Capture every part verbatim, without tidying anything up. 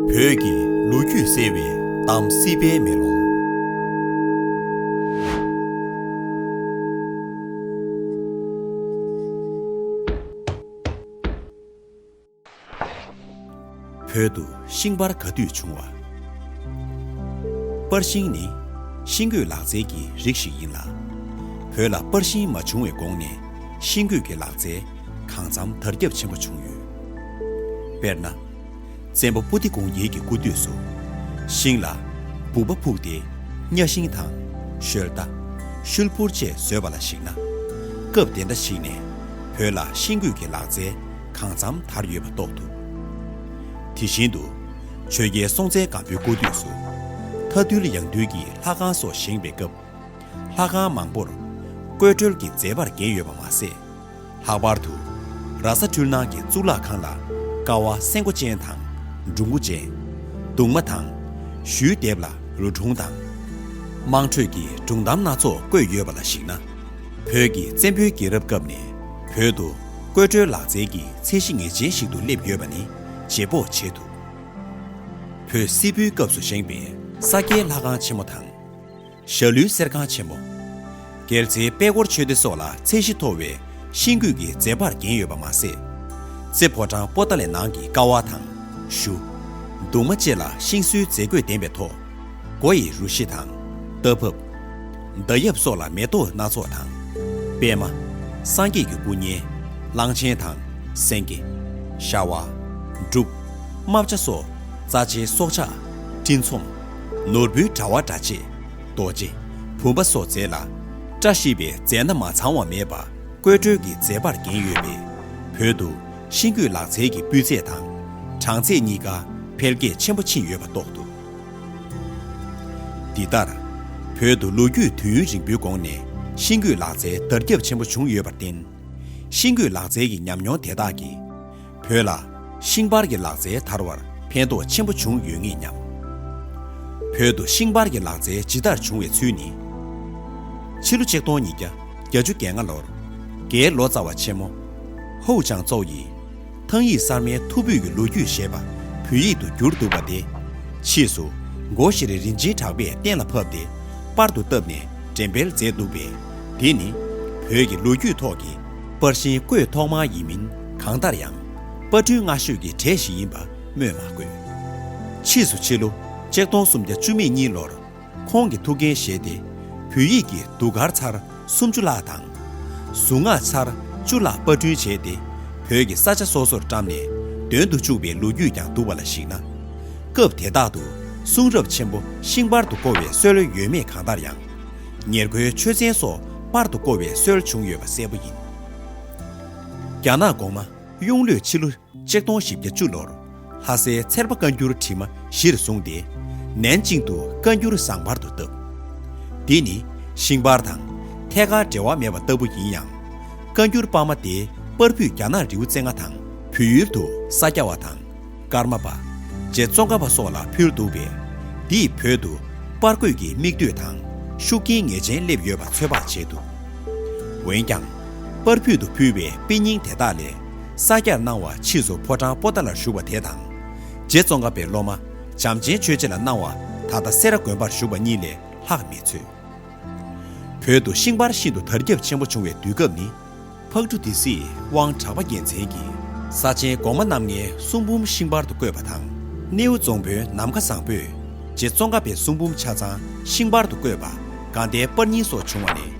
བོད་ཀྱི་ལོ་རྒྱུས་གསལ་བའི་གཏམ་སྲིད་པའི་མེ་ལོང་། བོད་དུ་ཤིང་པར་ག་དུས་བྱུང་བ། པར་ཤིང་ནི་ཤིང་བརྐོས་ལག་རྩལ་གྱི་རིགས་ཤིག་ཡིན་ལ། བོད་ལ་པར་ཤིང་མ་བྱུང་བའི་གོང་ནས་ཤིང་བརྐོས་ཀྱི་ལག་རྩལ་གང་འཚམ་དར་ཁྱབ་ཆེན་པོ་བྱུང་ཡོད། དཔེར་ན། བཙན་པོ་པོ་ཏི་གུང་རྒྱལ་གྱི་སྐུ་དུས་སུ། ཤིང་ལ་སྦུག་པ་ཕུག་སྟེ་གཉའ་ཤིང་དང་ཤོལ་རྟ། ཤུལ་ཕུར་བཅས་བཟོས་པ་ལ་གཞིགས་ན། སྐབས་དེ་འདྲ་ཞིག་ནས་བོད་ལ་ཤིང་བརྐོས་ཀྱི་ལག་རྩལ་གང་འཚམ་དར་ཡོད་པ་རྟོགས་ཐུབ། དེ་བཞིན་དུ། ཆོས་རྒྱལ་སྲོང་བཙན་སྒམ་པོའི་སྐུ་དུས་སུ། མཐའ་འདུལ་ཡང་འདུལ་གྱི་ལྷ་ཁང་སོགས་བཞེངས་པའི་སྐབས། ལྷ་ཁང་མང་པོར་བརྐོས་འགྲོལ་གྱི་མཛད་པར་བརྒྱན་ཡོད་པ་མ་ཟད། ལྷག་པར་དུ། ར་ས་འཕྲུལ་སྣང་གི་གཙུག་ལག་ཁང་ལ་ཀ་བ་སེང་མགོ་ཅན་དང་འབྲུང་མགོ་ཅན། གདུང་མ་དང་། གཞུའི་ལྡེབས་ལ་རུ་དྲུང་དང་། དམངས་ཁྲོད་ཀྱི་སྒྲུང་གཏམ་སྣ་ཚོགས་བརྐོས་ཡོད་པ་ལ་གཞིགས་ན། བོད་ཀྱི་བཙན་པོའི་རྒྱལ་རབས་སྐབས་ནས་བོད་དུ་བརྐོས་འགྲོལ་ལག་རྩལ་གྱི་ཚད་གཞི་ངེས་ཅན་ཞིག་ཏུ་སླེབས་ཡོད་པ་ནི་བརྗེ་སྤོགས་བྱེད་ཐུབ། བོད་སིལ་བུའི་སྐབས་སུ་བཞེངས་པའི་ས་སྐྱའི་ལྷ་ཁང་ཆེན་མོ་དང་། ཞྭ་ལུའི་གསེར་ཁང་ཆེན་མོ། རྒྱལ་རྩེའི་པད་སྐོར་ཆོས་སྡེ་སོགས་ལ་ཚད་གཞི་མཐོ་བའི་ཤིང་བརྐོས་ཀྱི་མཛད་པར་བརྒྱན་ཡོད་པ་མ་ཟད། རྩེ་ཕོ་བྲང་པོ་ཏཱ་ལའི་ནང་གི་ཀ་བ་དང་གཞུ། གདུང་མ་བཅས་ལ་ཤིང་སོལ་མཛེས་བཀོད་ལྡན་པའི་ཐོག་སྒོ་ཡི་རུ་བཞི་དང་། རྟ་བབས། མདའ་ཡབ་སོགས་ལ་མེ་ཏོག་སྣ་ཚོགས་དང་། པད་མ། སངས་རྒྱས་ཀྱི་སྐུ་བརྙན། གླང་ཆེན་དང་། སེང་གེ། ཤ་བ། འབྲུག་རྨ་བྱ་སོགས། རྩ་ཆེའི་སྲོག་ཆགས། སྤྲིན་ཚོམ། ནོར་བུའི་དྲ་བ་འདྲ་བཅས། རྡོ་རྗེ། བུམ་པ་སོགས་མཛད་ལ། བཀྲ་ཤིས་པའི་མཛད་སྣ་མ་ཚང་བ་མེད་པ་བརྐོས་འགྲོལ་གྱི་མཛད་པར་བརྒྱན་ཡོད་པས། བོད་དུ་ཤིང་བརྐོས་ལག་རྩལ་གྱི་སྤུས་ཚད་དང་གྲངས་ཚད་གཉིས་ཀ་འཕེལ་རྒྱས་ཆེན་པོ་ཕྱིན་ཡོད་པ་རྟོགས་ཐུབ། འདི་ལྟར། བོད་དུ་ལོ་རྒྱུས་དུས་ཡུན་རིང་པོའི་གོང་ནས་ཤིང་བརྐོས་ལག་རྩལ་དར་ཁྱབ་ཆེན་པོ་བྱུང་ཡོད་པར་བརྟེན། ཤིང་བརྐོས་ལག་རྩལ་གྱི་ཉམས་མྱོང་དེ་དག་གིས། བོད་ལ་ཤིང་པར་གྱི་ལག་རྩལ་དར་བར་ཕན་ཐོགས་ཆེན་པོ་བྱུང་ཡོད་ངེས་སྙམ། བོད་དུ་ཤིང་པར་གྱི་ལག་རྩལ་ཇི་ལྟར་བྱུང་བའི་ཚུལ་ནི། ཕྱི་ལོ་ཆིག་སྟོང་ཉིས་བརྒྱ་བརྒྱད་ཅུ་གྱ་ལྔ་ལོར། རྒྱའི་ལོ་ཙཱ་བ་ཆེན་མོ། ཧོའུ་ཅང་ཙོའུ་ཡིས། ཐང་ཡིག་གསར་མའི་ཐོར་བུ་ཡི་ལོ་རྒྱུས་ཞེས་པ་བོད་ཡིག་ཏུ་བསྒྱུར་འདུག་པ་དེ། ཕྱིས་སུ། སྒོ་ཤེས་རིག་རིན་ཆེན་གྲགས་པས་གཏན་ལ་ཕབ་སྟེ། པར་དུ་བཏབ་ནས་འགྲེམས་སྤེལ་མཛད་འདུག་པས། དེ་ནི། བོད་ཀྱི་ལོ་རྒྱུས་ཐོག་གི་པར་ཤིང་བརྐོས་ཐོག་མ་ཡིན་མིན་གང་ལྟར་ཡང་། པར་སྐྲུན་སྔ་ཤོས་ཀྱི་གྲས་ཤིག་ཡིན་པ་སྨོས་མ་དགོས། ཕྱིས་སུ་ཕྱི་ལོ་ཆིག་སྟོང་སུམ་བརྒྱ་བཅུ་མེད་གཉིས་ལོར། ཁོང་གི་ཐུགས་འགན་བཞེས་ཏེ། བོད་ཡིག་གི་གདུགས་དཀར་ཚར་སུམ་ཅུ་ལྷག་དང་། གཟུངས་སྔགས་ཚར་བཅུ་ལྷག་པར་སྐྲུན་བྱས་ཏེ། བོད་ཀྱི་ས་ཆ་སོ་སོར་བཀྲམ་ནས་འདོན་དུ་བཅུག་པའི་ལོ་རྒྱུས་ཀྱང་འདུག་པ་ལ་གཞིགས་ན། སྐབས་དེ་དག་ཏུ་གསུང་རབ་ཆེན་པོ་ཤིང་པར་དུ་བརྐོ་བའི་སྲོལ་ཡོད་མེད་གང་ལྟར་ཡང་། ཉེར་མཁོའི་ཆོས་ཚན་སོགས་པར་དུ་བརྐོ་བའི་སྲོལ་བྱུང་ཡོད་པ་གསལ་པོ་ཡིན། རྒྱ་ནག་གོང་མ་གཡུང་ལོས་ཕྱི་ལོ་ཆིག་སྟོང་བཞི་བརྒྱ་བཅུ་ལོར། ལྷ་སའི་ཚལ་པ་བཀའ་འགྱུར་བྲིས་མ་གཞིར་བཟུང་སྟེ། ནན་ཅིང་དུ་བཀའ་འགྱུར་བཟང་པར་དུ་བཏབ། འདི་ནི་ཤིང་པར་དང་ཐད་ཀར་འབྲེལ་བ་མེད་པ་ལྟ་བུ་ཡིན་ཡང་། བཀའ་འགྱུར་དཔར་མ་དེའི་པར་ཕུད་རྒྱ་ནག་རི་བོ་རྩེ་ལྔ་དང་། བོད་ཡུལ་དུ་ས་སྐྱ་པ་དང་། ཀརྨ་པ། རྗེ་ཙོང་ཁ་པ་སོགས་ལ་ཕུལ་འདུག་པས། འདིས་བོད་དུ་པར་བརྐོས་ཀྱི་མིག་ལྟོས་དང་ཤུགས་རྐྱེན་ངེས་ཅན་སླེབས་ཡོད་པ་ཚོད་དཔག་བྱེད་ཐུབ། འོན་ཀྱང་། པར་ཕུད་དུ་ཕུལ་བའི་དཔེ་རྙིང་དེ་དག་ལས། ས་སྐྱར་གནང་བ་ཕྱིས་སུ་ཕོ་བྲང་པོ་ཏཱ་ལར་བཞུགས་པ་དེ་དང་། རྗེ་ཙོང་ཁ་པའི་སློབ་མ་བྱམས་ཆེན་ཆོས་རྗེ་ལ་གནང་བ་ད་ལྟ་སེ་ར་དགོན་པར་བཞུགས་པ་གཉིས་ལས་ལྷག་མི་ཚོད། བོད་དུ་ཤིང་པར་ཤིན་ཏུ་དར་ཁྱབ་ཆེན་པོ་བྱུང་བའི་དུས་སྐབས་ནི། ཕག་གྲུ་སྡེ་སྲིད་དབང་དྲག་པ་རྒྱལ་མཚན་གྱིས་ས་ཆེན་གོང་མ་རྣམ་ལྔའི་གསུང་འབུམ་ཤིང་པར་དུ་བརྐོས་པ་དང་། སྣེའུ་རྫོང་དཔོན་ནམ་མཁའ་བཟང་པོས་རྗེ་ཙོང་ཁ་པའི་གསུང་འབུམ་ཆ་ཚང་ཤིང་པར་དུ་བརྐོས་པ་དགའ་ལྡན་པར་རྙིང་སོགས་བྱུང་བ་ནས།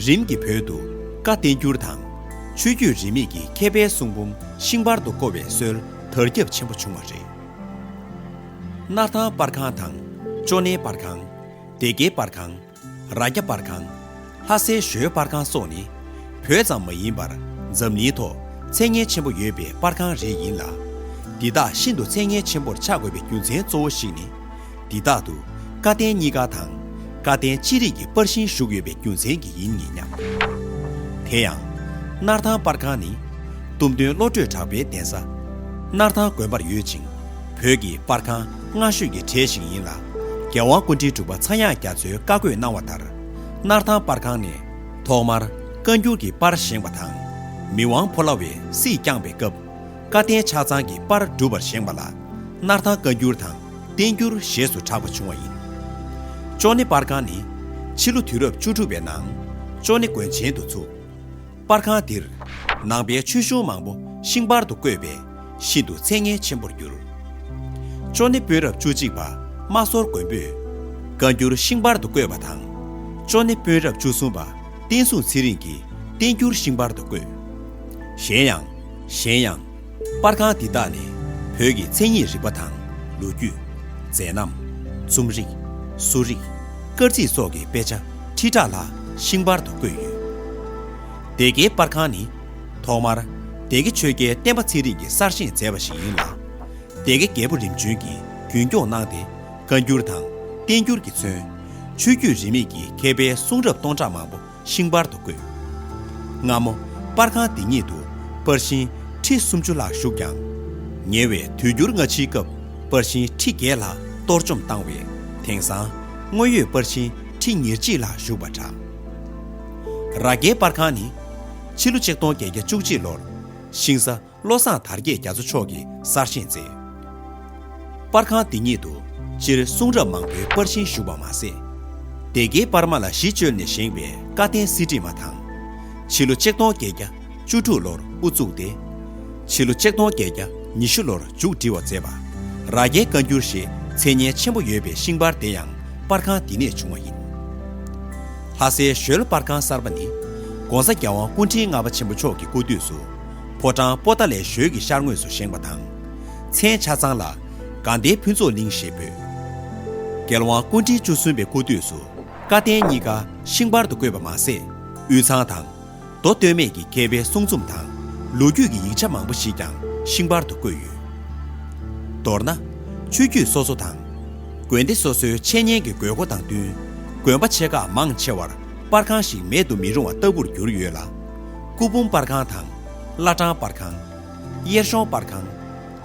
རིམ་གྱིས་བོད་དུ་བཀའ་བསྟན་འགྱུར་དང་། ཆོས་བརྒྱུད་རིས་མེད་ཀྱི་མཁས་པའི་གསུང་འབུམ་ཤིང་པར་དུ་བརྐོ་བའི་སྲོལ་དར་ཁྱབ་ཆེན་པོ་བྱུང་བ་རེད། སྣར་ཐང་པར་ཁང་དང་། ཅོ་ནེ་པར་ཁང་། སྡེ་དགེ་པར་ཁང་། རྭ་རྒྱ་པར་ཁང་། ལྷ་སའི་ཞོལ་པར་ཁང་སོགས་ནི། བོད་ཙམ་མ་ཡིན་པར་འཛམ་གླིང་ཐོག་མཚན་སྙན་ཆེན་པོ་ཡོད་པའི་པར་ཁང་རེ་ཡིན་ལ། འདི་དག་ཤིན་ཏུ་མཚན་སྙན་ཆེན་པོར་ཆགས་དགོས་པའི་རྒྱུ་མཚན་གཙོ་བོ་ཞིག་ནི། འདི་དག་ཏུ་བཀའ་བསྟན་གཉིས་ཀ་དང་། བཀའ་བསྟན་ཅི་རིགས་ཀྱི་པར་ཤིང་བཞུགས་ཡོད་པའི་རྒྱུ་མཚན་གྱིས་ཡིན་ངེས་སྙམ། དེ་ཡང་། སྣར་ཐང་པར་ཁང་ནི། གཏུམ་སྟོན་བློ་གྲོས་གྲགས་པའི་གདན་ས། སྣར་ཐང་དགོན་པར་ཡོད་ཅིང་། བོད་ཀྱི་པར་ཁང་སྔ་ཤོས་ཀྱི་གྲས་ཤིག་ཡིན་ལ། རྒྱལ་དབང་སྐུ་ཕྲེང་དྲུག་པ་ཚངས་དབྱངས་རྒྱ་མཚོས་བཀའ་བཀོད་གནང་བ་ལྟར། སྣར་ཐང་པར་ཁང་ནས་ཐོག་མར་བཀའ་འགྱུར་གྱི་པར་བཞེངས་པ་དང་། མི་དབང་ཕོ་ལྷ་བས་སྲིད་བསྐྱངས་པའི་སྐབས། བཀའ་བསྟན་ཆ་ཚང་གི་པར་སྒྲུབ་པར་བཞེངས་པ་ལ། སྣར་ཐང་བཀའ་འགྱུར་དང་བསྟན་འགྱུར་ཞེས་སུ་གྲགས་པ་བྱུང་བ་ཡིན། ཅོ་ནེ་པར་ཁང་ནི་ཕྱི་ལོ་དུས་རབས་བཅུ་དྲུག་པའི་ནང་ཅོ་ནེ་དགོན་ཆེན་དུ་ཚུགས། པར་ཁང་འདིར་ནང་པའི་ཆོས་གཞུང་མང་པོ་ཤིང་པར་དུ་བརྐོས་པས་ཤིན་ཏུ་མཚན་སྙན་ཆེན་པོར་གྱུར། ཅོ་ནེ་དཔོན་རབས་བཅུ་གཅིག་པ་རྨ་ཟོར་མགོན་པོས་བཀའ་འགྱུར་ཤིང་པར་དུ་བརྐོས་པ་དང་། ཅོ་ནེ་དཔོན་རབས་བཅུ་གསུམ་པ་བསྟན་སྲུང་ཚེ་རིང་གིས་བསྟན་འགྱུར་ཤིང་པར་དུ་བརྐོས། གཞན་ཡང་། གཞན་ཡང་། པར་ཁང་འདི་དག་ནས་བོད་ཀྱི་མཚན་ཉིད་རིག་པ་དང་ལོ་རྒྱུས། མཛད་རྣམ། རྩོམ་རིག། གསོ་རིག། སྐར་རྩིས་སོགས་ཀྱི་དཔེ་ཆ་ཁྲི་ཕྲག་ལྷག་ཤིང་པར་དུ་བརྐོས་ཡོད། སྡེ་དགེའི་པར་ཁང་ནི་ཐོག་མར་སྡེ་དགེ་ཆོས་རྒྱལ་བསྟན་པ་ཚེ་རིང་གིས་གསར་བཞེངས་མཛད་པ་ཞིག་ཡིན་ལ། སྡེ་དགེ་རྒྱལ་པོ་རིམ་བྱོན་གྱིས་རྒྱུན་སྐྱོང་གནང་སྟེ། བཀའ་འགྱུར་དང་བསྟན་འགྱུར་གྱིས་མཚོན། ཆོས་བརྒྱུད་རིས་མེད་ཀྱི་མཁས་པའི་གསུང་རབ་སྟོང་ཕྲག་མང་པོ་ཤིང་པར་དུ་བརྐོས། སྔ་མོ་པར་ཁང་འདི་ཉིད་དུ་པར་ཤིང་ཁྲི་སུམ་ཅུ་ལྷག་བཞུགས་ཀྱང་། ཉེ་བའི་དུས་འགྱུར་སྔ་ཕྱིའི་སྐབས་པར་ཤིང་ཁྲི་བརྒྱད་ལྷག་གཏོར་བཅོམ་བཏང་བས། དེང་སང་དངོས་ཡོད་པར་ཤིང་ཁྲི་ཉེར་གཅིག་ལྷག་བཞུགས་པ་འདྲ། རྭ་རྒྱའི་པར་ཁང་ནི་ཕྱི་ལོ་ཆིག་སྟོང་བརྒྱད་བརྒྱ་བཅུ་གཅིག་ལོར་ཤིང་བཟའ་བློ་བཟང་དར་རྒྱས་རྒྱ་མཚོ་མཆོག་གིས་གསར་བཞེངས་མཛད། པར་ཁང་འདི་ཉིད་དུ་སྤྱིར་གསུང་རབ་མང་པོའི་པར་ཤིང་བཞུགས་པ་མ་ཟད། སྡེ་དགེའི་པར་མ་ལ་གཞི་བཅོལ་ནས་བཞེངས་པའི་བཀའ་བསྟན་གསེར་བྲིས་མ་དང་། ཕྱི་ལོ་ཆིག་སྟོང་བརྒྱད་བརྒྱ་བཅུ་དྲུག་ལོར་དབུ་བཙུགས་ཏེ། ཕྱི་ལོ་ཆིག་སྟོང་བརྒྱད་བརྒྱ་ཉི་ཤུ་ལོར་མཇུག་སྒྲིལ་བ་མཛད་པ། རྭ་རྒྱའི་བཀའ་འགྱུར་ཞེས་མཚན་སྙན་ཆེན་པོ་ཡོད་པའི་ཤིང་པར་དེ་ཡང་པར་ཁང་འདི་ནས་བྱུང་བ་ཡིན། ལྷ་སའི་ཞོལ་པར་ཁང་གསར་པ་ནི་༸གོང་ས་༸རྒྱལ་དབང་སྐུ་ཕྲེང་ལྔ་པ་ཆེན་པོ་མཆོག་གི་སྐུ་དུས་སུ་ཕོ་བྲང་པོ་ཏཱ་ལའི་ཞོལ་གྱི་ཤར་ངོས་སུ་བཞེངས་པ་དང་། མཚན་ཆ་ཚང་ལ་དགའ་ལྡན་ཕུན་ཚོགས་གླིང་ཞེས་འབོད། རྒྱལ་དབང་སྐུ་ཕྲེང་བཅུ་གསུམ་པའི་སྐུ་དུས་སུ་བཀའ་བསྟན་གཉིས་ཀ་ཤིང་པར་དུ་བརྐོས་པ་མ་ཟད། དབུས་གཙང་དང་མདོ་སྟོད་སྨད་ཀྱི་མཁས་པའི་གསུང་རྩོམ་དང་ལོ་རྒྱུས་ཀྱི་ཡིག་ཆ་མང་པོ་ཞིག་ཀྱང་ཤིང་པར་དུ་བརྐོས་ཡོད། མདོར་ན། ཆོས་བརྒྱུད་སོ་སོ་དང་། དགོན་སྡེ་སོ་སོའི་འཆད་ཉན་གྱི་དགོས་མཁོ་དང་བསྟུན། དགོན་པ་ཆེ་ཁག་མང་ཆེ་བར་པར་ཁང་ཞིག་མེད་དུ་མི་རུང་བ་ལྟ་བུར་གྱུར་ཡོད་ལ། སྐུ་འབུམ་པར་ཁང་དང་། བླ་བྲང་པར་ཁང་། གཡེར་གཤོང་པར་ཁང་།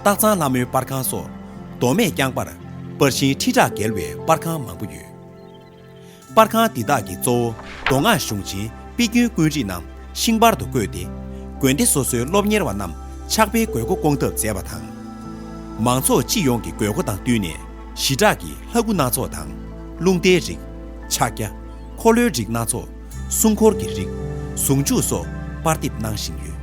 སྟག་ཚང་ལྷ་མོའི་པར་ཁང་སོགས་མདོ་སྨད་རྐྱང་པར་པར་ཤིང་ཁྲི་ཕྲག་བརྒལ་བའི་པར་ཁང་མང་པོ་ཡོད། པར་ཁང་འདི་དག་གི་གཙོ་བོ་མདོ་སྔགས་གཞུང་ཆེན་པི་ཀུན་ཀུན་རིག་རྣམས་ཤིང་པར་དུ་བརྐོས་ཏེ། དགོན་སྡེ་སོ་སོའི་སློབ་གཉེར་བ་རྣམས་ཕྱག་དཔེའི་དགོས་མཁོ་སྐོང་ཐབས་མཛད་པ་དང་། མང་ཚོགས་སྤྱི་ཡོངས་ཀྱི་དགོས་མཁོ་དང་བསྟུན་ནས་ཞི་དྲག་གི་ལྷ་སྐུ་སྣ་ཚོགས་དང་། རླུང་རྟའི་རིགས། ཕྱག་རྒྱ། འཁོར་ལོའི་རིགས་སྣ་ཚོགས། སྲུང་འཁོར་གྱི་རིགས། གཟུངས་ཆུག་སོགས་པར་འདེབས་གནང་བཞིན་ཡོད།